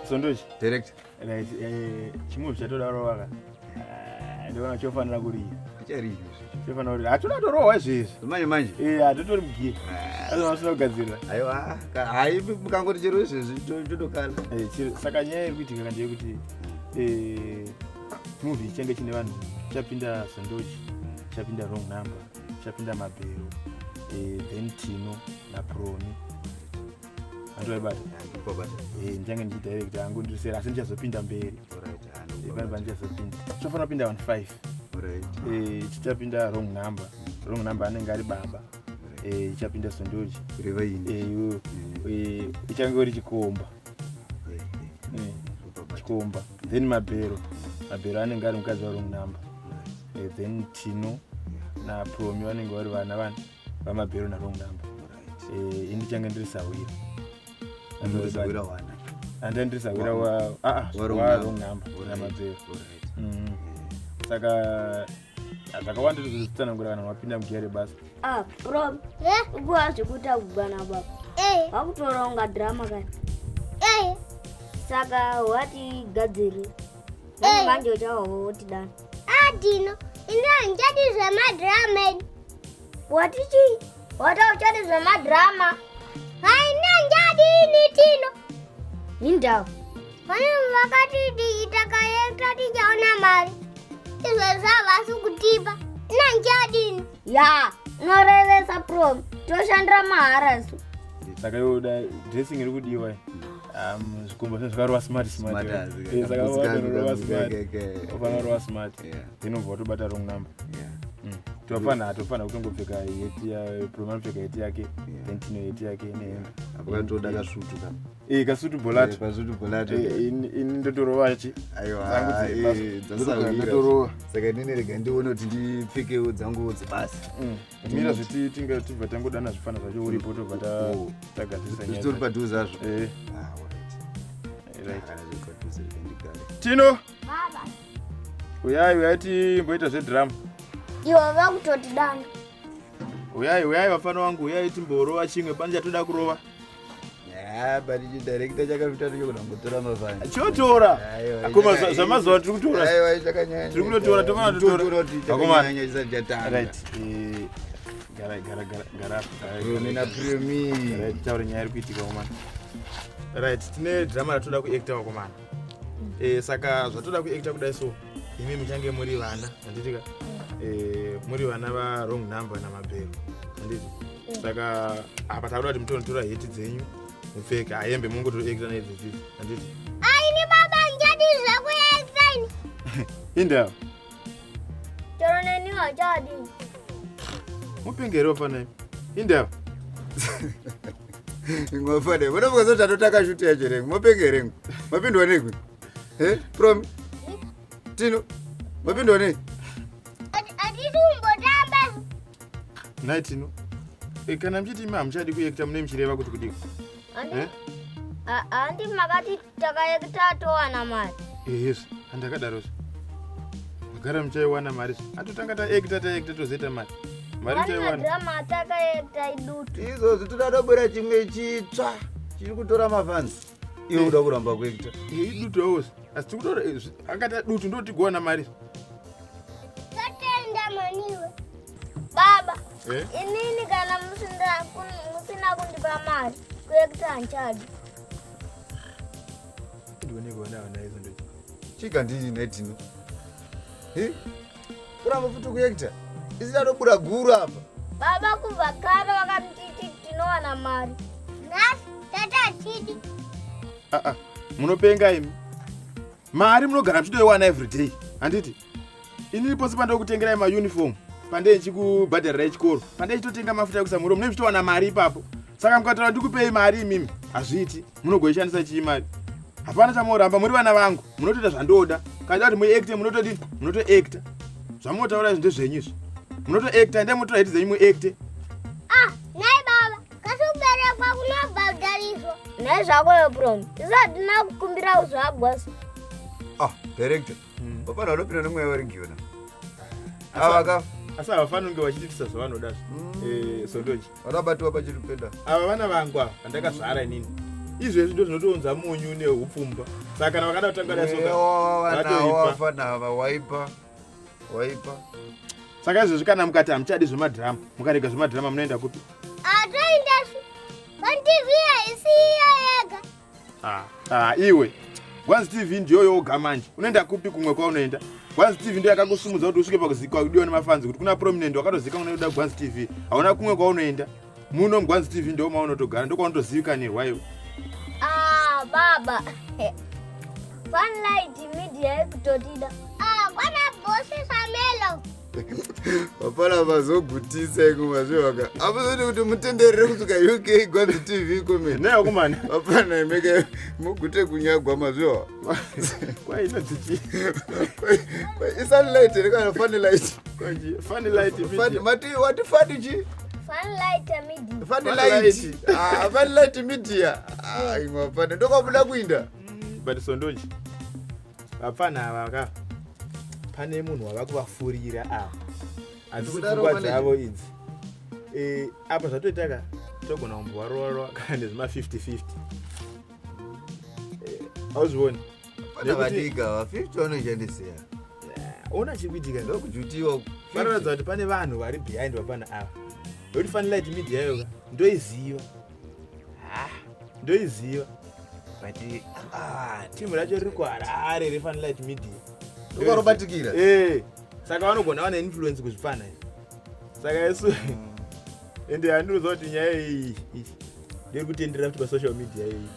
Sondochi. Director. Right, eh chimuvi chatodaro waka. Ah, Ndona chofanira kurira. Acharira izvi. Chofanira kurira. Hatuna torohwa izvezvi. Manje manje. Eh, hatotori mugiya. Asi vasina kugadzirira. Aiwa, hai mukangoti chero izvezvi totokala. Eh, chiro saka nyaya iri kuitika kanje yekuti eh movie ichange chine vanhu chapinda Sondochi, chapinda wrong number, chapinda Mabhero, eh then Tino naProni. Andoibata. Eh, ndichange ndichidirecta hangu ndirisera asi ndichazopinda mberi. Eh, pane pandichazopinda. Tofanira kupinda vanhu 5. Eh, chichapinda wrong number. Wrong number anenge ari baba. Eh, ichapinda Sondochi. Kureva ini. Eh, iwewe. Eh, ichange uri chikomba. Eh, chikomba. Then Mabhero. Mabhero anenge ari mukadzi wa wrong number. Eh, then Tino na Promi vanenge vari vana vana vaMabhero na wrong number. Eh, ini ndichange ndiri sahwira. Sahwira wana. Ande ndiri sahwira wa ah ah Wa wrong wa number. wrong number na Mabhero. Alright. Saka zvakawanda tozvitsanangura kana wapinda mugiya rebasa. Ah, bro, Eh? ukuwa zvekuita kugwana baba. Eh, Wakutoronga drama kani. eh. Saka watigadzirire. Eh. Manje uchawa wotidana. Ah, Dino, ini handichadi zvemadrama ini. Wati chii? Wati uchadi zvemadrama. Hai, ini handichadi ini Tino. Indau. Vane vakati takaekta tichaona mari. Izvezvi havasi kutipa. Ini handichadi ini. Ya, unorevesa prom. Toshandira mahara isu. Saka yoda dressing iri kudiwa. Zvikomba zvinhu zvakarova smart smart. Smart, Eh, saka kabutsi watorova kangu, smart. ke- Ufanira kurova smart. Yeah. Then ubva watobata wrong number. Yeah. Tofana tofana kutongopfeka heti ya Promi anopfeka heti yake, then Tino heti yake nehembe. Apo katoda kasutu ka. Eh, kasutu bolato. Eh, kasutu bolato. Eh, ini ndotorova chi. Aiwa, Dzangu dzebasa. eh, dzasahwira. Ndotorova. Saka inini rega ndione kuti ndipfekewo dzangu dzebasa. Mira zviti tinga tibva tangodana zvifana zvacho uripo tobva Oh. tagadzirisa nyaya. Zvitori padhuze azvo. Eh, Ah, alright. right. Kana zviri padhuze rega ndigare. Tino, Baba. uyai uyai timboita zvedrama. Iwe vakutotidana. Uyai uyai vafana vangu uyai timborova chimwe pane chatoda kurova. Yeah, but chidirector chakafita ndicho kutora mafani. Chotora. Aiwa, Akoma zvamazuva tiri kutora. Aiwa, chakanyanya. Tiri kutotora, tofana kutotora. Totora kuti Akomana. chakanyanya chisati chatanga. Right. Eh, gara gara gara gara. Premi na Premi. Right, taura nyaya iri kuitika komana. Right, tine drama ratoda kuacta wakomana. Eh, saka zvatoda kuacta kudai so imi muchange muri vana, handiti ka? Eh, muri vana va wrong number naMabhero. Handiti? Saka apa takuda kuti mutonotora heti dzenyu mupfeke hembe mungotoacta nedzidzi. Handiti? Ah, ini baba handichadi zvekuekta ini. Indawo. Chero neni hachadi. Mupengere wafana imi. Indawo. Ngofane, munofunga zoti tatotaka shuti yacho rengu. Mopenge rengu. Mapindwa nei? Eh, Promi. Tino. Mapindwa nei? Hatisi kumbotamba. Nhai Tino. Eh, kana muchiti imi hamuchadi kuacta mune muchireva kuti kudii? Eh? Handi makati takaekta towana mari. Ehezve, handakadarozve. Magara muchaiwana mari. Atotanga taekta taekta tozoita mari. Mari muchaiwana. Drama atakaekta idutu. Izvozvi toda kubura chimwe chitsva chiri kutora mafanzi. Iwe uda kuramba kuekta. Eh, idutu awozi. Asi tikutora akati dutu ndotigowana mari. Totenda maniwe. Baba, Eh? inini kana musina kundipa mari kuekta hanchadi. Ndione kuona vana izvo ndochi. Chika ndini netino. Eh? Kuramba futi kuekta. Isi tatobura guru apa. Baba kubva kare vakatiti tinowana mari. Nhasi tati hatidi. Ah ah. Munopenga imi. Mari munogara muchitoiwana every day. Handiti? Inini pose pandokutengerai mauniform pandei ndichikubhadharirai chikoro pandei chitotenga mafuta ekuisa muromo munenge muchitowana mari ipapo. Saka mukataura ndikupei mari imimi hazviiti. Munogoishandisa chii mari? Hapana chamoramba, muri vana vangu munotoita zvandoda. Kana kuti muacte munotodi munotoacta. Zvamunotaura izvi ndezvenyu izvi. Munotoacta, endai motora heti dzenyu muacte. Ah, nhai baba, kasi kuberekwa kunobhadhariswa. Nhai zvako iwe Promi. Isu hatina kukumbira kuzvagwa su. Ah, director. Vafana vanopinda nemweya weregiona. Ava ka Asi havafaniri kunge vachitiitisa zvavanoda. Eh, Sondochi. vanobatiwa pachiri peda. Ava vana vangu ava vandakazvara inini. Izvezvi ndo zvinotounza munyu neupfumba. Saka kana vakada kutanga dasoka. Wafana waipa. Waipa. Saka izvezvi kana mukati hamuchadi zvemadhirama, mukarega zvemadhirama munoenda kupi? Atoenda paTV haisi iyo yega. Ah, ah, iwe. Gwanzi TV ndiyo yoga manje. Unoenda kupi kumwe kwaunoenda? Gwanzi TV ndiyo yakakusumudza kuti usvike pakuzikwa kudiwa nemafanzi kuti kuna prominent wakatozika unoda Gwanzi TV. Hauna kumwe kwaunoenda. Muno muGwanzi TV ndiyo maunotogara ndokwaunotozivikanirwa iwe. Ah, baba. Funlight media ikutotida. Ah, kwana bosi Samelo. Vapana vazogutisa ikumazvivaka apozoti kuti mutenderere kusvika UK Gwanzi TV comment. Nayo kumana. Vapana imeka mugute kunyagwa mazviwa. Kwaita dzichi. Isunlight here kana funny light? Kwaji funny light media. Mati wati funny chi? Funlight media. Funny light. Ah, funny light media. Ah, imwe fana ndokwabuda kuinda. But sondoji. Vapfana ava ka pane munhu wava kuvafurira ava. Hadzisi pfungwa dzavo idzi. Eh, apa zvatoita ka togona kumbovarova kana nezvima 50-50. Eh, hauzvioni? Pana vadika va 50 vanoshandisiya. Ona chiri kuitika. Ndokujutiwa. Panoratidza kuti pane vanhu vari behind vapfana ava. Nekuti Funlight Media yoka ndoiziva. Ah, ndoiziva. But ah, timu racho riri kuHarare reFunlight Media. Ndokwanobatikira. Eh, saka vanogona vane influence kuzvipfana izvi. Saka isu ende handinoziva kuti nyaya iyi ndiri kutenderera futi pasocial media iyi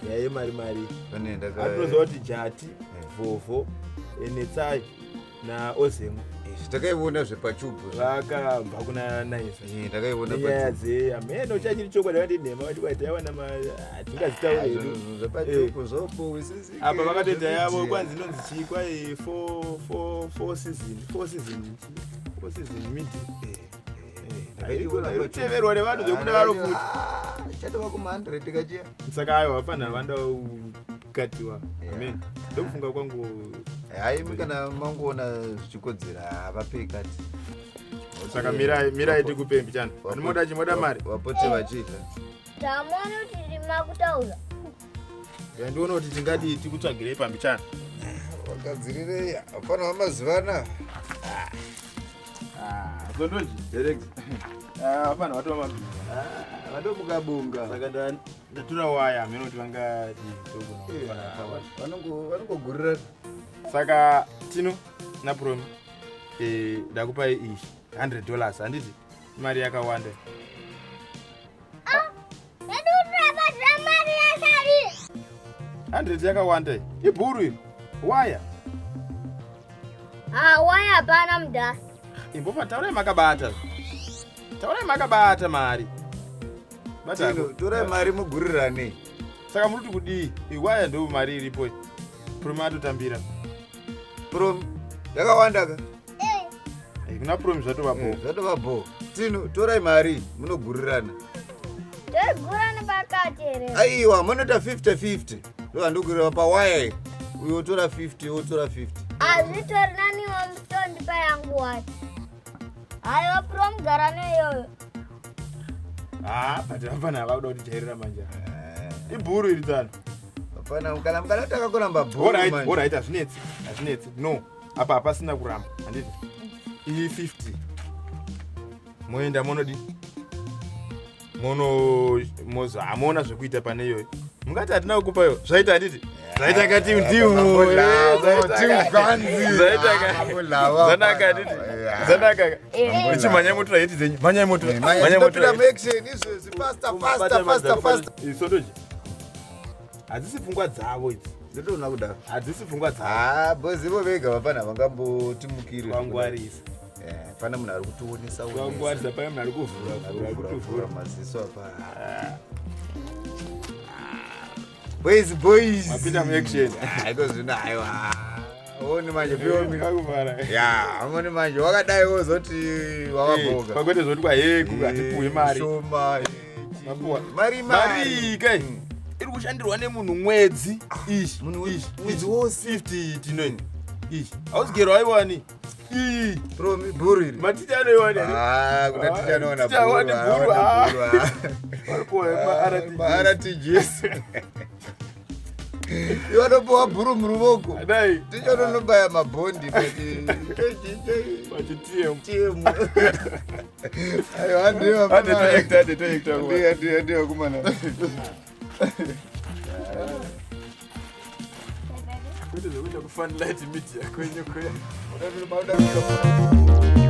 nyaya yemari mari. Handinoziva kuti Jati, Vhovho, Netsai naozemo Takaiona zvepachubu vakabva kuna naisa Takaiona nyaya dzeameno chachiri chokwadi vati nhema vati kwai taiwana hatingazitauri hedu zvepachubu zvopo apa vakatoita yavo kwanzi inonzi chii kwai four season four season four season media ikuteverwa nevanhu zvekudaro futi chatova kuma 100 kachiya. Saka aiwa vapfanha vanda kukatiwa. Amen, ndokufunga kwangu. Hayi, kana mangoona zvichikodzera havapei kati. Saka mirai, mirai tikupe mbichana. Anomoda chimoda mari. Vapote vachidya. Tamuona kuti ndima kutaura. Yandiona kuti tingadi tikutsvagirei pambichana. Vagadzirirei hapana vamazuva anaya. Zondoji. Direct. Hapana watova mabhinya. Vatomuka bunga. Saka ndatura waya hameno kuti vangadi. Vanongogurira. Saka Tino naPromi ndakupai iyi $100 handiti mari yakawanda. Mari yasari. 100 yakawanda ibhuru iri waya. Ah, waya hapana mudhara. Imbofa taurai makabata. Taurai makabata mari. Tino, torai mari mugurirane. Saka muri kuti kudii? Iwaya ndo mari iripo. Promi atotambira. Promi yakawanda ka? Eh, kuna Promi zvatova bho. Zvatova bho. Tino, torai mari munogurirana. Toigurana pakati here? Aiwa, munoita 50-50. Ndovandogurira pawaya iri. Uyo otora 50, otora 50. Hazvitori naniwo mutondipa yangu wati. Haiwa Promi gara neiyoyo. Ah, but hapana vakuda kutijairira manje. Ibhuru iri tsano. Hapana, kana mukana takakuramba bhuru Alright, manje. alright, hazvinetsi. Hazvinetsi. No, apa hapasina kuramba. Handiti. Iyi 50. Moenda monodi. Mono mozo hamona zvekuita pane iyoyo. Mungati hatina kukupa iyo. Zvaita handiti? Zvaita kati ndimu. Zvaita handiti? Zvanaka. Ichi mhanyai motora heti dzenyu. Mhanyai motora. Mhanyai motora. Action izvezvi faster faster faster faster. Isotoji. Hadzisi pfungwa dzavo idzi. Ndotoona kudaro. Hadzisi pfungwa dzavo. Ah, bozi ivo vega vapana vangambotimukire. Vangwarisa. Pana munhu ari kutionesa. Vangwarisa pane munhu ari kuvhura vhura kutuvhura maziso apa. Boys boys. Mapinda mu action. Haiko zvino aiwa. Oni manje piomi. Kakuvhara. Ya, oni manje wakadai wozoti wavaboga. Pakwete zvoti kwa heku hatipuwi mari. Shoma. Mapuwa. Mari mari. Mari kai. Iri kushandirwa nemunhu mwedzi. Ishi. Munhu Ishi. mwedzi wose. 50 tinoini. Ishi. Hauzigero aiwani. Iyi. Promi bhuru iri. Maticha anoiwana here? Ah, kuna ticha anowana Ticha awane bhuru. bhuru, ah. awane bhuru, ah. Varipuwa ma-RTGS. Ma-RTGS. Iwe vanopuwa bhuru muruvoko. Dai. Ticha unonobaya mabhondi Pachi-TM. TM. Aiwa, ndiyo Ade toacta, ade toacta. Ndiyo, ndiyo, ndiyo kumana. Kwete zvekuita kufunlight media kwenyu kuya. Uda kuita.